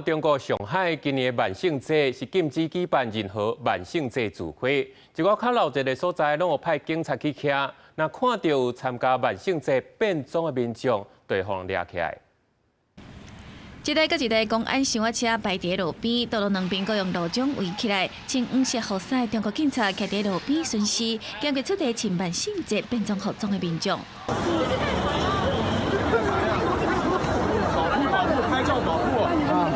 中國上海今年的萬聖節是禁止舉辦任何萬聖節聚會，一寡較鬧熱的所在，攏有派警察去徛，若看著有參加萬聖節變裝的民眾，就會予人掠起來。一台閣一台公安箱仔車排佇路邊，道路兩邊閣用路障圍起來，穿黃色雨傘的中國警察徛佇路邊巡視，嚴格取締穿萬聖節變裝服裝的民眾。保護保護，拍照保護啊！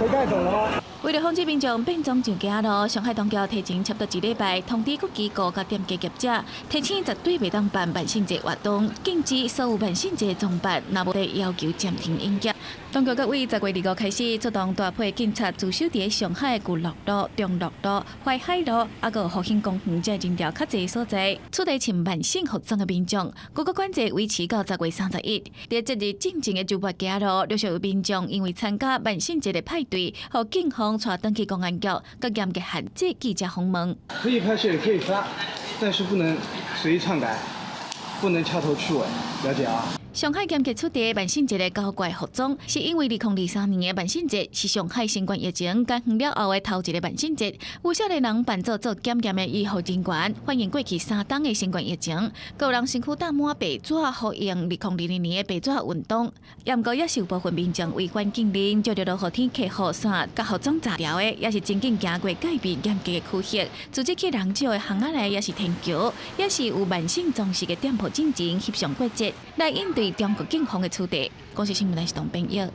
被帶走了嗎？為了防止民眾變裝上街路，上海當局提前差不多一禮拜通知各機構佮店家業者，提醒絕對袂當辦萬聖節活動，禁止所有萬聖節裝扮，若無得要求暫停營業。當局閣為10月25開始出動大批警察駐守佇上海巨鹿路、中樂路、淮海路，抑閣有復興公園這人潮較濟所在，取締穿萬聖服裝的民眾。這個管制維持到10月31。佇節日進前的周末街路，陸續有民眾因為參加萬聖節的派對，予警方帶轉去公安局，閣嚴格限制記者訪問。可以拍攝，也可以發，但是不能隨意篡改，不能掐頭去尾，了解啊？上海嚴格取締萬聖節的搞怪服裝，是因為2023年的萬聖節是上海新冠疫情解封了後的頭一个萬聖節，有少年人扮做做檢驗的醫護人員，反映過去3冬的新冠疫情，閣有人身軀貼滿白紙，呼應2022年的白紙運動。毋過也是有部分民眾違反禁令，藉著落雨天提雨傘，共服裝炸掉的，也是真緊行過戒備嚴格的區域，組織去人少的巷仔內，抑是天橋，抑是有萬聖裝飾的店鋪進前翕相過節，來應對中國警方的取締。公視新聞是董編譯。